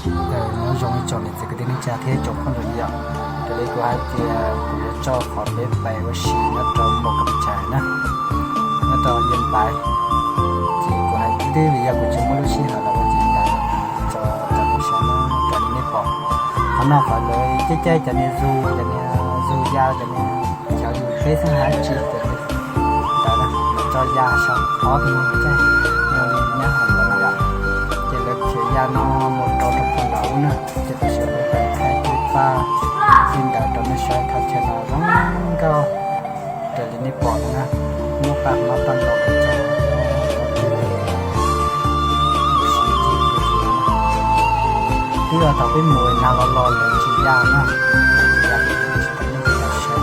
Nyob zoo ib tsoom niam txiv kwv tij neej tsa thiab tsoom phooj ywg yom. Raws li kuv hais tias kuv yuav tso qhov peb pais ua si nyob rau Mù Cang Chải na, nyob rau Yên Bái. Ces kuv hais tias vim yog kuv tsis muaj lub sij hawm los ua ces ntawd tso rau nej saib na, raws li nej pom. Qhov no qhov lawv caij caij cov niag zus, cov niag zus ya, cov niag cov yus peb xeeb hab tsi cov ntawd na, lawv tso ya saum ob tug caij no li nyab hauv ntawd na yom. Ces lawv khiav ya no mus rau rau puag nram ub na, ces tam sim no kuv thaij tej paj tej ntawd rau nej saib, thaj chaw no zoo nkauj raws li nej pom no na, muaj paj hmab paj ntaub tso. Twb yog thaum peb mus nag los los lawv tsis ya na, tsis ya, tsis tau nej tau saib.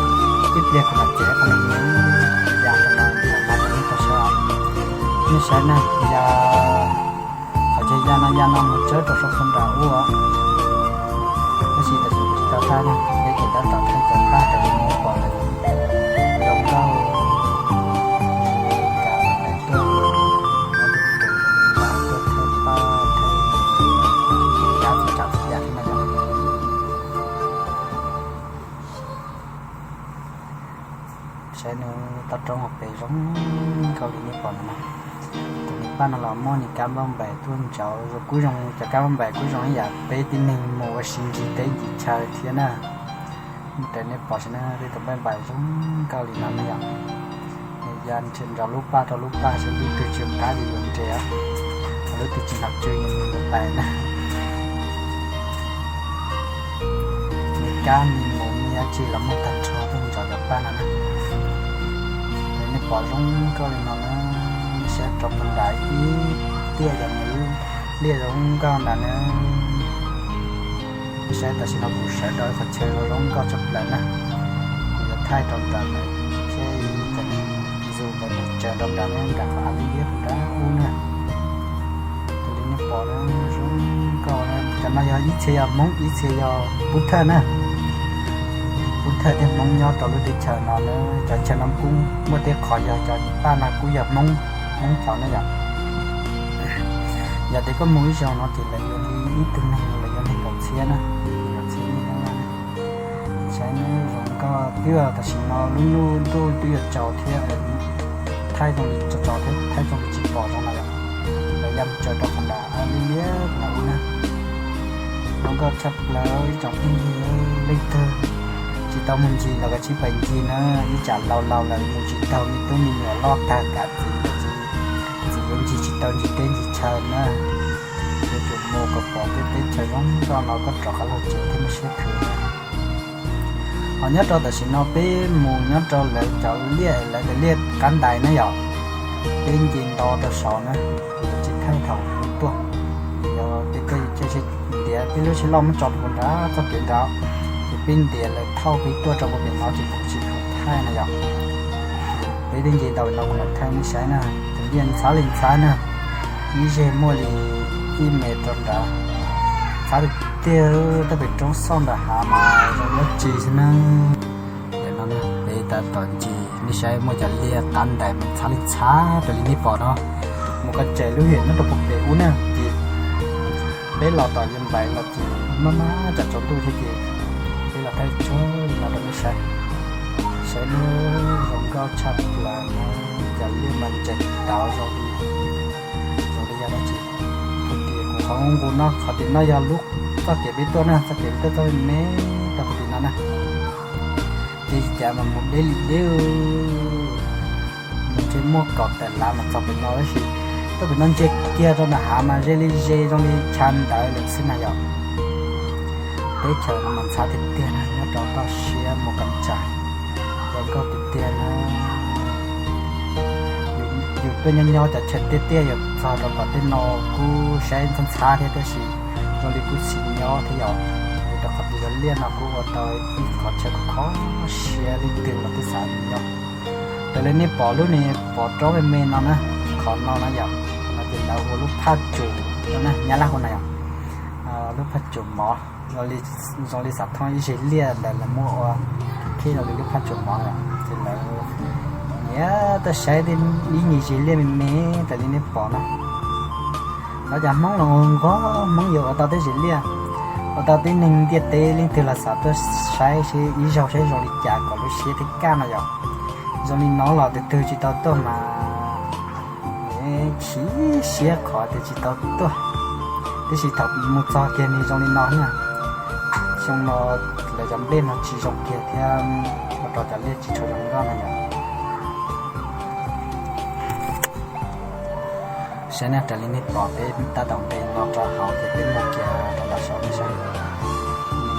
Ib pliag kuv mam cev qhov no mus ya rau no, thaum no rau nej tau saib. Nej saib na, ya, qhov chaw ya no ya no mus txog rau saum puag nram ub. Tab sis tam sim kuv tsis tau thaij na, peb ces tab tom thaij cov paj raws li nej pom lawm. Zoo nkauj, kav daim tuaj, tuaj thaij paj thaij, kav tsis tau tsis ya thiab no yom. Saib nws toj roob hauv pes zoo nkauj li nej pom no na. Tus niag paj no los muab niag kab npauj npaim tuaj ntsaum, zoo kuj zoo, cov kab npauj npaim kuj zoo ib yam peb tib neeg mus ua si ncig teb ncig chaw thiab na. Raws nej pom saib na, tej tus npauj npaim zoo nkauj li no na yom. Nws ya nrog lub paj rau lub paj, saib lub twg tsis qab ces yuav nres, lub twg tsis hnov tsw yuav pais na. Nws kab nws mus nws dab tsi los muaj tag nrho tuaj ntsaum cov paj no na. Raws nej pom zoo nkauj li no na, nej saib rau puag nram ib tiaj cov niag liaj zoo nkauj ntawd na. Nej saib tam sim no kuv sawv rau ib qhov chaw zoo nkauj tshaj plaws na, kuv yuav thaij rau nram lawm thiab, ib cov niag zus ntawd nws tsaws rau nram, nram qhov av liab liab puag nram ub na. Raws li nej pom na, zoo nkauj na. Cov no yog ib txhia yog Hmoob, ib txhia yog Pub Thawj na. Pub Thawj thiab Hmoob nyob rau lub teb chaws no na. Cov chaw no kuj muaj tej qhov yog cov paj no kuj yog Hmoob, Hmoob cov na yom. Yog tias koj mus ib zaug no ces lawv yuav li ib tug neeg lawv yuav neeg nkaum txhiab na, nkaum txhiab neeg na. Saib nws zoo nkauj twb yog tam sim no lub ntuj twb yuav tsaus thiab, thaij zoo li tsaus tsaus thiab thaij zoo li tsis pom zoo na yom. Lawv ya mus tsaws rau qhov nram liab liab ntawm ub na. Zoo nkauj tshaj plaws ib tsoom phooj ywg, leej twg tsis tau mus ncig los kav tsij pais ncig na, ib tsam laus laus lawm mus tsis tau, me tub me nyuam loj tag kav txiv, txiv yuav ncig tsis tau ncig teb ncig chaw na. Yuav tsum mus kom pom tej teb chaws zoo nkauj no koj rov qab los tsev thiaj muaj siab khwv na. Ho nyob rau tam sim no peb mus nyob rau lawv cov liaj, lawv cov liaj qab ntais na yom, peb nce nto rau saud na, kuv tsis thaij thaum peb tuaj. Yog tias koj yuav caij tsheb ntiav peb lub tsheb loj muab tso rau puag nrad txoj kev nrad, ces peb ntiav lawv thauj peb tuaj rau puag pem no ces kuv tsis tau thaij na yom. Peb twb nce nto pem no kuv mam thaij nej saib na. Tus liaj ntxhab li ntxhab na, ib zeg muaj li ib mev rau nrad, ntxhab tiag tiag. Tej pem roob xauj ntawm hav mas zoo dab tsi xwb na. Ntawm no peb tab tom ncig nej saib muaj cov liaj qab ntais mas ntxhab li ntxhab raws li nej pom no. Mus koj tsev lub hiam nyob rau puag pem ub na ces peb los tom Yia Npaiv los ces maj maj tsam tsaus ntuj thiab ces peb los thaij tsuag li no rau nej saib. Saib lub zoo nkauj tshaj plaws na, cov liaj mas ntsees tauv zoo li, zoo li yog dab tsi. Kuv tias kuv qhov nqus no, qhov tim no yog lub txoj kev peb tuaj na, txoj kev peb tuaj txoj me me rau qhov tim no na. Ces cas mas mus deb li deb, mus ntshe muaj kaum tawm lav mas txog pem no tab sis tuaj pem no ntsia kiag rau nram hav mas ze li ze zoo li chaw ntawd lawm xwb na yom. Teb chaws no mas ntxhab tiag tiag na, nyob rau toj siab Mù Cang Chải, zoo nkauj tiag tiag na. Yus tuaj nyob nyob cov chaw tiaj tiaj yus txog rau tom tej no kuj saib ntxhab ntxhab thiab tab sis zoo li kuj xis nyob thiab yom. Vim rau qhov tias cov liaj no kuj ua tau ib qhov chaw kho kho siab, leej twg los twb xav nyob. Raws li nej pom lub niag pov roob me me no na, qhov no na yom, no ces lawv hu lub phaj tsum no na, Nyab Laj hu na yom, lub phaj tsum mov, zoo li xav thooj ib zeg liaj ntawd lawv muab ua khib zoo li lub phaj tsum mov na. Ces lawv nyiam tuaj saib ib nyuag zeg liaj me me raws li nej pom no. Xyov cas Hmoob los nquag, Hmoob yuav ua tau tej zim liaj, ua tau tib neeg ntiaj teb leej twg los xav tuaj saib seb ib zaug saib zoo li cas kom lub siab thiaj kaj no yom. Zoo li no los tus twg tsis tau tuaj mas chim siab qhov tias tsis tau tuaj. Tiam sis thaum mus txog kiag nws zoo li no na, xyoo no lawv cov nplej no tsis zoo kiag thiab ua rau cov liaj tsis tshua zoo nkauj no yom. Saib na, raws li nej pom peb tab tom nqis no rau hauv ces peb mus kiag rau nram saud nej saib.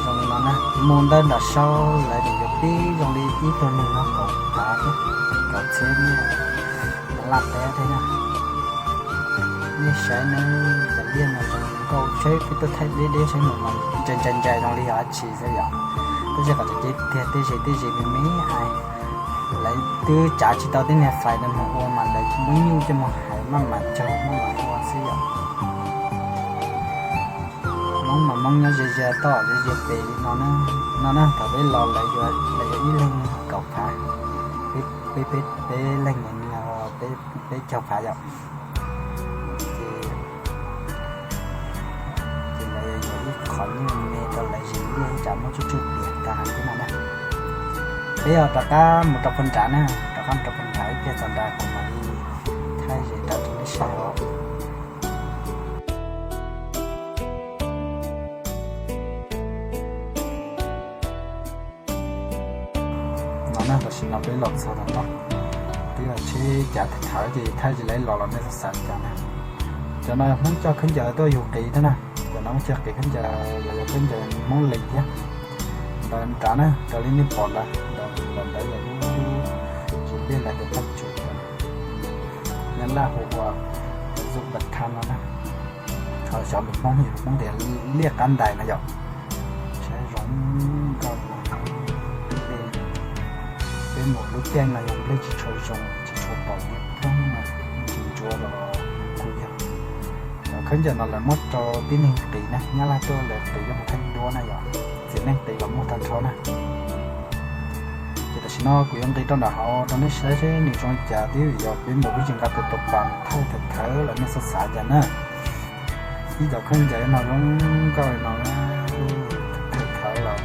Zoo li no na, mus ntawm nram saud lawv yuav pib zoo li ib tug neeg no kaum phav thiab, kaum txhiab nyiaj, laj teb thiab na. Nej saib na, cov liaj no zoo nkauj, saib peb tuaj thaij deb deb saib mus mas ntsais ntsais ntsais zoo li yog dab tsi xwb yom. Tab sis qhov tseem ceeb tiag tej zes tej zes me me hais, lawv twb tsav tsis tau tej niag fais no mus ua mas lawv muab nyuj coj mus hais maj mam cog maj mam ua xwb yom. Hmoob mas Hmoob nyob ze ze toj ze ze pem li no na. No na, thaum peb los lawv yuav, lawv yuav ib leeg kaum phav, peb, peb, peb leeg niag, peb caug phav yom. Ces, ces lawv yuav ib qho nyuj me rau lawv zes liaj ib tsam muab tsuj tsuj piam tas xwb no na. Peb yuav rov qab mus rau puag nrad na, rov qab mus rau puag nrad ib pliag txog nrad kuv mam li thaij zes rau nej saib os. No na, tam sim no peb los txog tom no, twb yog tsheb cav thawv ces thaij tsis laib los los nej xav xav cas na. Cov no Hmoob coj khaub ncaws tuaj yug qis thiab na, cov no Hmoob coj qis khaub ncaws los yog khaub ncaws Hmoob lees thiab. Ntawm nrad na, raws li nej pom ntawd, ntawm ntawd yog lub zes liaj lawv tus phaj tsum, Nyab Laj hu ua Zubas Tham no na. Ho xyov lus Hmoob, lus Hmoob tias liaj qab ntais no yom. Saib zoo nkauj. Peb mus lub caij no yog nplej tsis tshua zoo, tsis tshua pom liaj ploog na, tsis ntsuav los kuj yog. Cov khaub ncaws no lawv muab rau tib neeg qis na, Nyab Laj tuaj lawv qis coj mus thaij duab na yom, txiv neej qis los muaj tag nrho na. Ces tam sim no kuv yuav nqis rau nram hauv rau nej saib seb nws zoo li cas thiab, yog peb mus peb tsis nqa tus tus pas thaij thawv thawv los nej xav xav cas na. Ib cov khaub ncaws no zoo nkauj li no na, thaij thawv los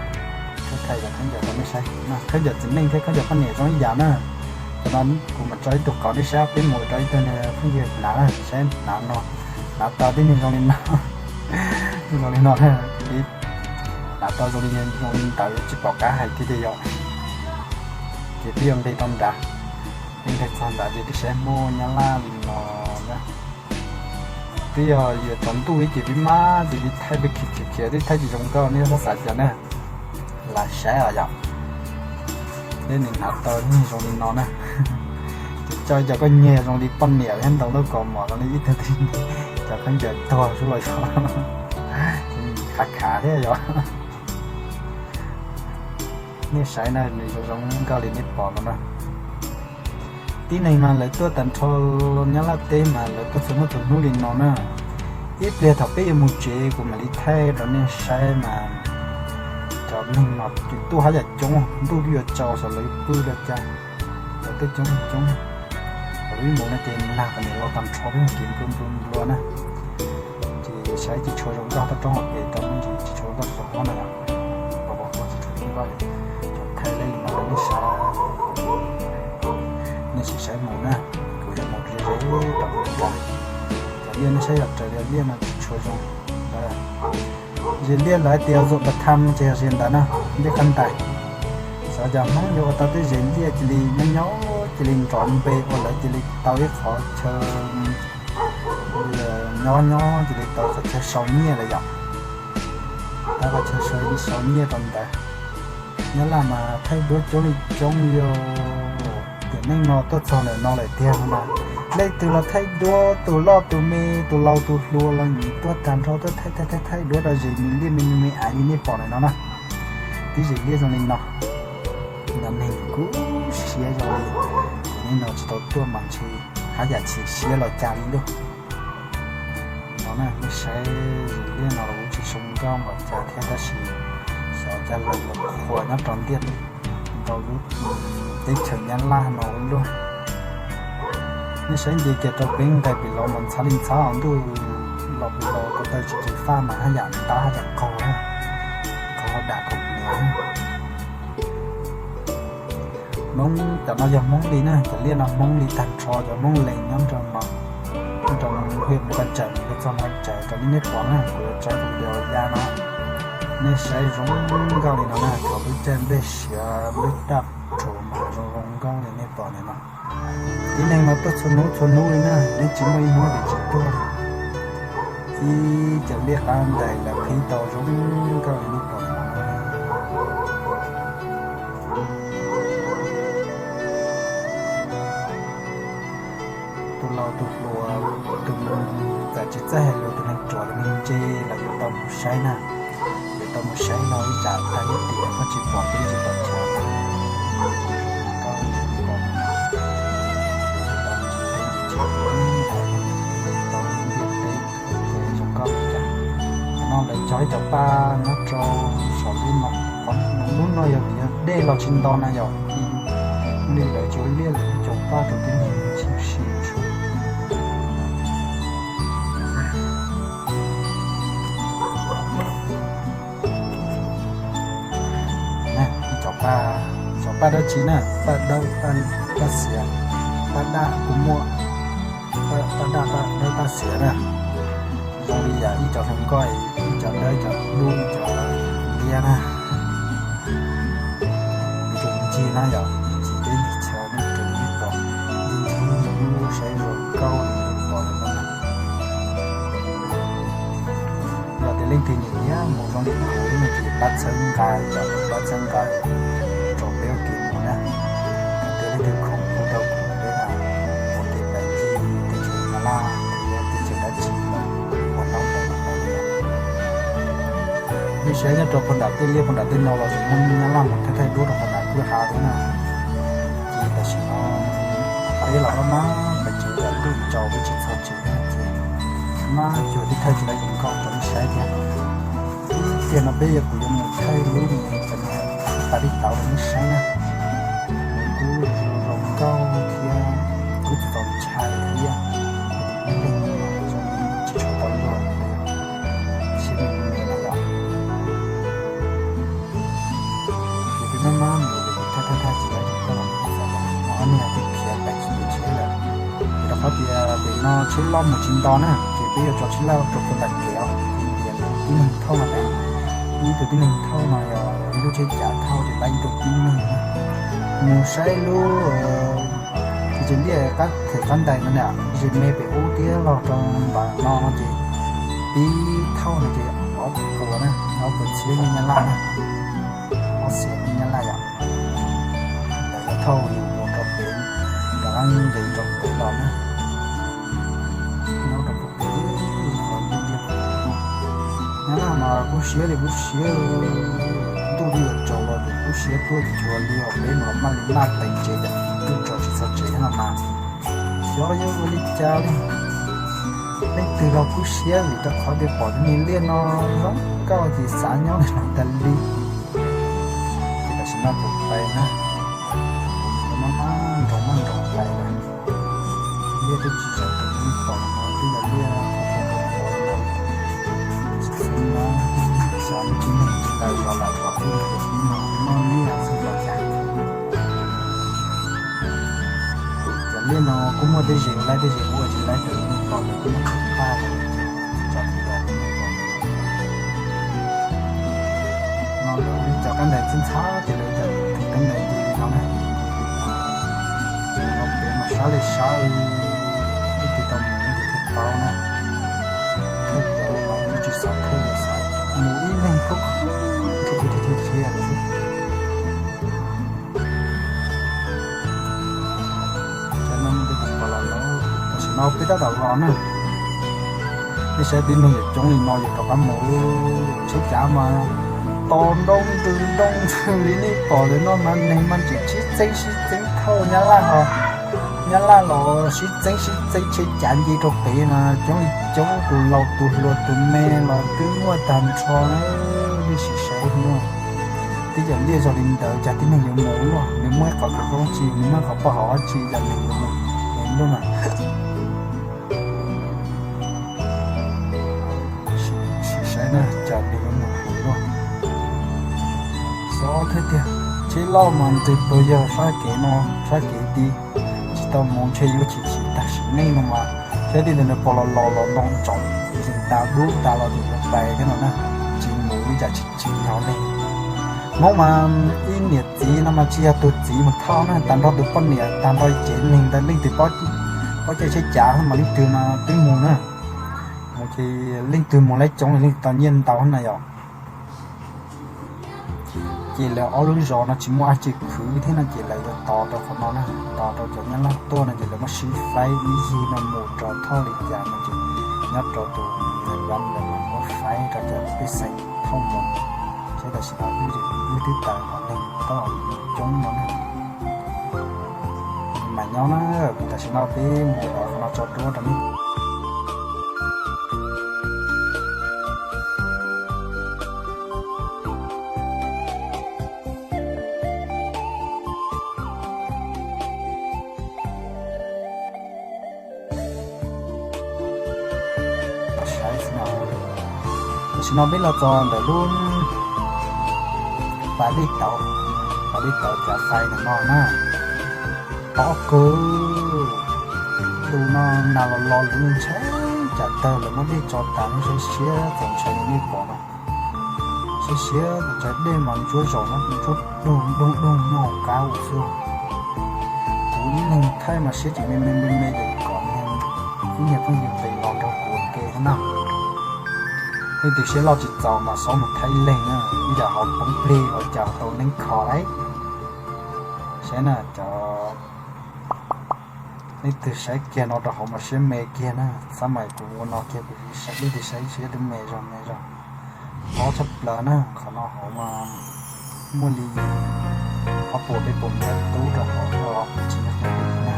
thaij cov khaub ncaws rau nej saib. Khaub ncaws txiv neej thiab khaub ncaws poj niam zoo ib yam na. Tam no kuv mam tso ib tug qauv nej saib, peb mus rau ib tug phooj ywg hnav, saib hnav no, hnav tau tib neeg zoo li no, zoo li no na. Hnav tau zoo li, zoo li ntawd tsis pom qab hais thiab tiag yom. Ces peb yuav nqis rau nrad, peb nqis txog nrad ces peb saib muaj Nyab Laj li no na. Twb yog yuav tsaus ntuj ib ces peb mab ces peb thaij peb khiav khiav khiav twb thaij tsis zoo nkauj nej xav xav cas na. Lam saib os yom. Peb nws hnav tau zoo li no na. Ces coj cov koj nyiag zoo li poj niam thiab ntaus lub kaus mom zoo li ib tug tib, cov khaub ncaws tuag xwb los yog khav khav thiab yom. Nej saib na, nws zoo zoo nkauj li nej pom no na. Tib neeg mas lawv tuaj tag nrho Nyab Laj teb mas lawv tuaj txhua hnub txhua hnub li no na. Ib pliag thaum peb yuav mus tsev kuv mam li thaij rau nej saib mas cov neeg no ces tuaj haj yam coob, ntuj twb yuav tsaus xyov lawv pw li cas, lawv tuaj coob coob. Thaum peb mus no ces nag qhov niam los tag nrho peb mus kev nplua nplua nplua na. Ces saib tsis tshua zoo nkauj, toj roob hauv pes rau me ntsis tsis tshua zoo nkauj, tsis tshua zoo nkauj na yom. Pos pos tsis tshua zoo nkauj li. Thaij li no rau nej saib, nej sim saib mus na. Kuv yuav mus ze ze rau nram, cov liaj nej saib yog raws li liaj no tsis tshua zoo. Zes liaj lawv hais tias Zubas Tham ces yog zes ntawd na, liaj qab ntais. Xyov cas Hmoob yuav ua tau tej zes liaj cia li nyob nyob cia li nrov npe ua lawv cia li tau ib qhov chaw nyob nyob cia li tau qhov chaw sau nyiaj lawm yom. Tau qhov chaw sau nyiaj rau ntawd. Nyab Laj mas thaij duab coob li coob li os. Tiam neej no tuaj txog ntawm no lawm tiag no mas, leej twg los thaij duab, tus loj tus me, tus laus tus hluas los tuaj tag nrho tuaj thaij thaij thaij thaij duab rau zes me liaj me me me aiv li nej pom ntawm no na. Tib zes liaj zoo li no, no neeg kuj siab zoo li, tiam neej no tsis tau tuaj mas ntshe haj yam chim siab los cas li lauj. No na, nej saib zes liaj no los kuj tsis zoo nkauj npaum cas thiab tab sis xyov cas lawv los qhuas nyob rau ntiaj, rau lub teb chaws Nyab Laj no luaj. Nej saib nce kiag rau peb nqes pem los mas ntxhab li ntxhab os, ntuj Los pw tau ko taw tsis tsis faj mas haj yam ntab haj yam qaug, qaug dam qaug niam. Hmoob cov no yog Hmoob li na, cov liaj no Hmoob li tag nrho, cov Hmoob Lees nyob rau no, nyob rau Hwj Mus Kab Tsawm, Kab Txoog Kab Tsawm, cov nej pom na, kuv yuav tso tus video ya no, nej saib zoo nkauj li no na, thaum lub caij nplej siav nplej daj rhuv mas zoo zoo nkauj li nej pom li no. Tib neeg no tuaj txhua hnub txhua hnub li na, neb tsis muaj ib hnub twg tsis tuaj li. Ib cov liaj qab ntais lawv qhib tau zoo nkauj li nej pom no. Tus laus tus hluas, tus txawm tsis txawj hais lus, tus neeg ruam tus neeg ntse los yuav tau mus saib na, yuav tau mus saib no ib tsam tag ib tiam koj tsis pom peb tsis pom chaw. Zoo nkauj li cas. No lawv cog ib cov paj nyob rau saum lub no, qhov lub no yog vim yog dej los tsis nto na yom, li lawv tsis ua liaj lawm, ib cov paj rau tib neeg tshwm sim. Ib cov paj, cov paj dab tsi na, paj dawb paj xiav, paj daj kuj muaj, paj daj paj dawb paj xiav na. Zoo li yam ib cov hluas nkauj, ib cov dawb, ib cov dub, ib cov liab na. Tus ncig na yom, ncig teb ncig chaw nej tus nej pom, ncig ncig lub saib zoo nkauj li nej pom no na. Yog tias leej twg nyiam nyiam mus zoo li kuv no ces pab txhawb nqa, yog pab txhawb nqa rau peb ua ke mus na. Yog tias leej twg khoom hu rau kuv peb na, ua ke pais ncig teb chaws Nyab Laj, teb chaws dab tsi los ua noj tau no li. Nej saib nyob rau puag nram tej liaj puag nram tej no los tseem muaj Nyab Laj mus thaij thaij duab rau puag nram kwj ha thiab na. Ces tam sim no peb los maj maj pes tsev, ntuj tsaus peb tsis txog tsev ces maj cuag tib thaij tsis tau zoo nkauj rau nej saib thiab. Ib tiag no peb yuav, kuv yuav mus thaij lub ne cov no tas li tau rau nej saib na. Kuj zoo nkauj thiab kuj txaus ntshai thiab. Ib leeg tsis tshua tau luag li, siab me me na yom. Ces peb maj maj mus, ces kuv thaij thaij thaij tsis tau zoo nkauj los kuv txawm los ob niag twb khiav pais tsis ntev tsheb lawm. Ces rau qhov tias pem no tsheb loj mus tsis nto na, ces peb yuav tso tsheb loj rau puag nram kev os, ces tib neeg thauj no na, ib tug tib neeg thauj no yog ib lub tsheb cav thauj ces pab ib tug tib neeg na. Mus saib lub, ces liaj qab them qab ntais no na, zes me pem ub thiab los rau nram no no ces pib thauj no ces ob puas na, ob puas txhiab nyiaj Nyab Laj na, ob txhiab nyiaj Nyab Laj yom. Lawv yuav thauj yus mus rau pem, rov qab nqis rau pem los na. Nyob rau pem, Nyab Laj mas kub siab li kub siab, ntuj twb yuav tsaus los ces kub siab tuaj cuag li os, peb mus los maj li maj pes tsev, ntuj tsaus tsis txog tsev no mas. Xyov yuav ua li cas li. Leej twg los kub siab vim rau qhov tias pom tus niag liaj no zoo nkauj ces xav nyob li no tas li. Ces tam sim no kuv pais na, kuv maj maj nroos maj nroos pais lawm. Liaj twb tsis zoo tus nej pom no twb yog liaj qhov qhov qhov no. Xwb na, xyov tib neeg tsis tau zov los zov twb yog tus tib neeg noj nyiaj xwb los cas. Cov liaj no kuj muaj tej zes laib tej zes ua tsis laib, cov nej pom no kuj muaj tsis paj, cov tib yog nej pom no lawv cov qab ntais txhab ntxhab ces lawv cov qab ntais nce li no na. Los pem mas sab li sab, ib tug tau mus ib tug thiaj paub na. Thawj plaws mas twb tsis xav thawj, xav mus ib leeg khub, thiaj thiaj thiaj thiaj xwb. Cov no kuv pom los lawm, tam sim no peb tab tom los na. Nej saib tib neeg yuav coob li no yuav rov qab mus, tsheb cav mas to nroo ntws nroo ntws li nej pom lawm no mas neeg mas tseem sib txeeb sib txeeb thauj Nyab Laj ho. Nyab Laj los sib txeeb sib txeeb, tsheb cav nce rau pem mas coob li coob, tus laus tus hluas tus me los twb muaj tag nrho na. Nej sim saib no, twb yog liaj zoo li ntawd cas tib neeg yuav mus luaj, nws muaj ib qhov khawv koob tsi, nws muaj ib qhov paj hauv dab tsi cas neeg yuav mus luaj mas. Cas nws yuav mus huv luaj. Xyov thiab tiag, tsheb loj mas ntshe puas yog sab kev no, sab kev tid, tsis tau mus ntshe yuav chim chim tag sim neej no mas. Thiab tej ntawd nws pom los los los no tsom, tsis tas dub tas los ces yuav pais thiab no na. Tsis mus ib tsam tsis tsim nyog li. Hmoob mas ib niam txiv no mas tsis yog tus txiv mus thauj na, tag nrho tus poj niam tag nrho ces neeg ntawd leej twg paub, paub caij tsheb cav mas leej twg mas twb mus na. Mus ces leej twg mus laib coob leej twg tau nyiaj ntau na yom. Ces lawv ob lub zos no tsis muaj dab tsi khwv thiab no ces lawv yuav tos rau qhov no na, tos rau cov nyab laj tuaj no ces lawv muab sib faib ib yig no mus rau thauj li cas no ces nyob rau tus nais vam ntawd mas muab faib rau cov pej xeem thauj mus. Thiab tam sim no wb twb tawm hom neeg tau coob no na. Mas nyob na, tam sim no peb mus los qhov no tso duab rau nej. Tam sim no peb los txog ntawm lub pas dej tauv, pas dej tauv cav fais ntawm no na. Tob kawg, tus no nag los los lawv ntshai tsam tawg lawv muab dej tso tas, siab siab txaus ntshai li nej pom no. Siab siab txaus ntshai, dej mas ntsuab zaum no ntsuab doog doog doog nyob hauv qab ua xwb. Kuv ib leeg thaij mas siab tsis me me me me ces kom ib niag phooj ywg tes los nrog kuv ua ke thiab na. Leej twg siab loj tsis txaus mas xob mus thaij ib leeg na, ib yam hauv poob plig los cas tau neeb kho lauj. Saib na cov, leej twg saib kiag no rau hauv mas siab me kiag na, xab mais kuv ua no kiag kuv saib leej twg saib siab twb me zog me zog. Tob tshaj plaws na, qhov no hauv mas muaj li ob puas peb puas mev tub rau hauv los tsis nyob qhov li na.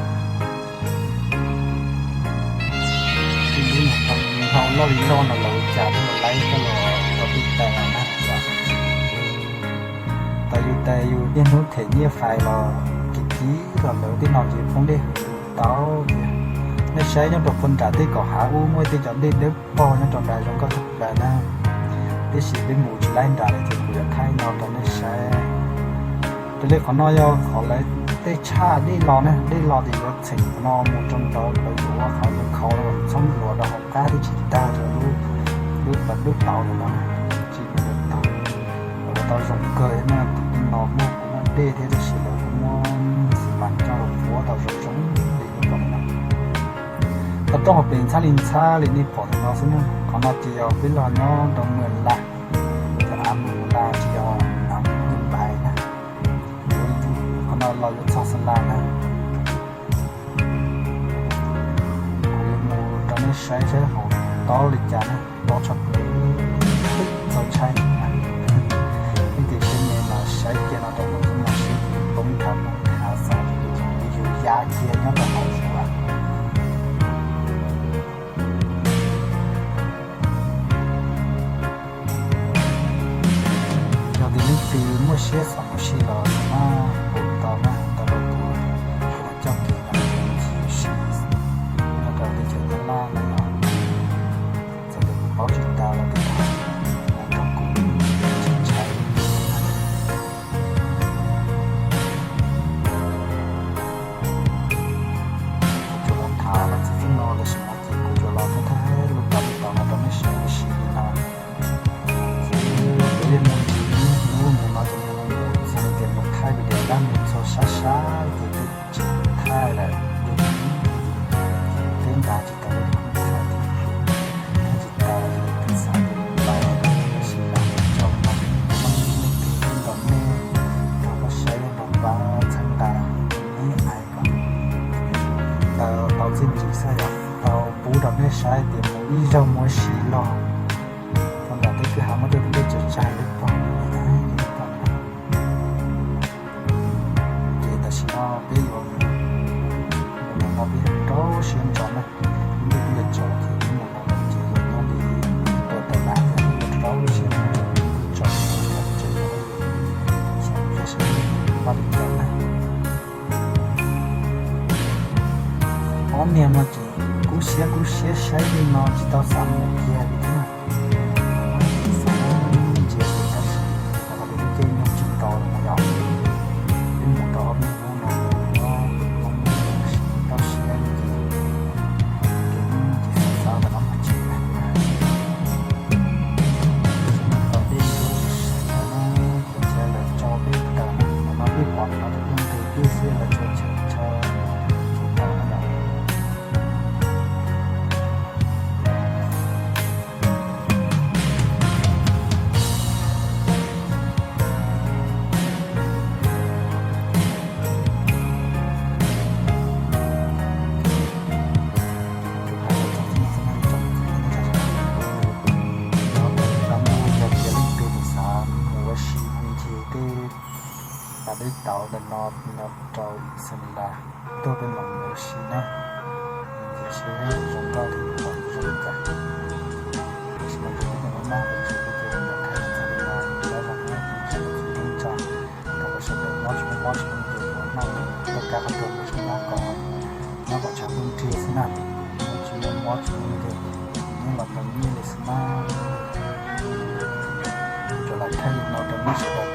Ib lub nyuag hlau loj li loj no lawv ua cas thiaj los laib coj los rau peb tais no na. Tau yus tais yus niaj hnub them nyiaj fais los kiv kiv los lawv tej no ces poob dej hwv tau tiag. Nej saib nyob rau puag nram tej kom hav ub muaj tej cov dej dawb paug nyob rau nram zoo nkauj tshaj plaws na. Tiam sis peb mus tsis laib nram lawm ces kuv yuav thaij no rau nej saib. Raws li qhov no yog qhov lawv tej tshaj dej los na, dej los ces yuav txheem qhov no mus rau ntawd, lawv yuav ua qhov yuav khau txhob npluav rau hauv qab thiab tsis tag rau lub, lub pas dej tauv ntawm no na, tsis npluav tau. Lawv ua tau zoo kawg na, tus no muaj kuv muaj dej thiab tab sis lawv kuj muab xi mas coj los puab tau zoo zoo li nej pom no. Tau rau hauv pes ntxhab li ntxhab li nej pom ntawm no xwb na. Qhov no ces yog peb los nyob rau Mws Las, cov av Mws Las ces yog av Mws Lais na. Qhov no los yuav txog Xa Las na. Kuv yuav mus rau nej saib saib hauv tob li cas na, tob tshaj plaws, txaus ntshai. Leej twg siab me mas saib kiag no rau hauv xwb mas siab poob khav poob khav xav li yus ya kiag nyob rau hauv xwb as. Yog tias leej twg muaj siab xav mus si los mas hu tau na, tau rau kuv, kuv coj kis no mus si nyob rau teb chaws Nyab Laj no los, txawm tias kuv paub tsis tas los kuv, mus nrog kuv tsis ntshai. Kuv tsuas los tham los txog txij no tam sim no ces kuv tsuas los thaij thaij lub pas dej tauv no rau nej saib ua si li no. Ces peb mus ntsis hnub mus no ces mus txog ces mus thaij video dab mus txog sab sab ces twb tsis thaij lawm, twb nqa tsis tau lub khoom thaij thiab. Thaij tsis tas ces twb xav tias pais tab sis lam tso no, nej tus ntawm nej rau koj saib rau pab txhawb nqa ib hais kom tau tau txiaj ntsig xwb yom, tau pub rau nej saib tias mus ib zaug mus ua si los tau ntawm tej kwj ha muaj tej tus dej tsawg tsawg li pom li pom. Ces tam sim no peb yuav mus no peb rau siab ntso na, ib ntu peb yuav tso ces peb mus no ces yog nyob li ib puas tawm lab ces peb yuav rau siab ntso, peb tso tsev no, xyov peb sawv daws npaj li cas na. Ob niag no ces kub siab kub siab saib li no tsis tau xav mus kiag li thiab. Tau ntawm no no rau Isabella tuaj peb mam mus ua si na. Ntxiv seb zoo nkauj thiab pom zoo li cas. Tam sim no ntshe peb cov no mab pes tsawg peb cov no thaij txog li no, peb los nyob tsis tsis tsis tso, rau kom sawv daws mob tsis mob tsis mob ces ua noj toj kab qhov rooj peb sawv daws kom nyob kom tshav ntuj nrig xwb na. Mob tsis mob tsis mob ces neb los tau nyiaj li xwb na. Rov los thaij li no rau nej sawv daws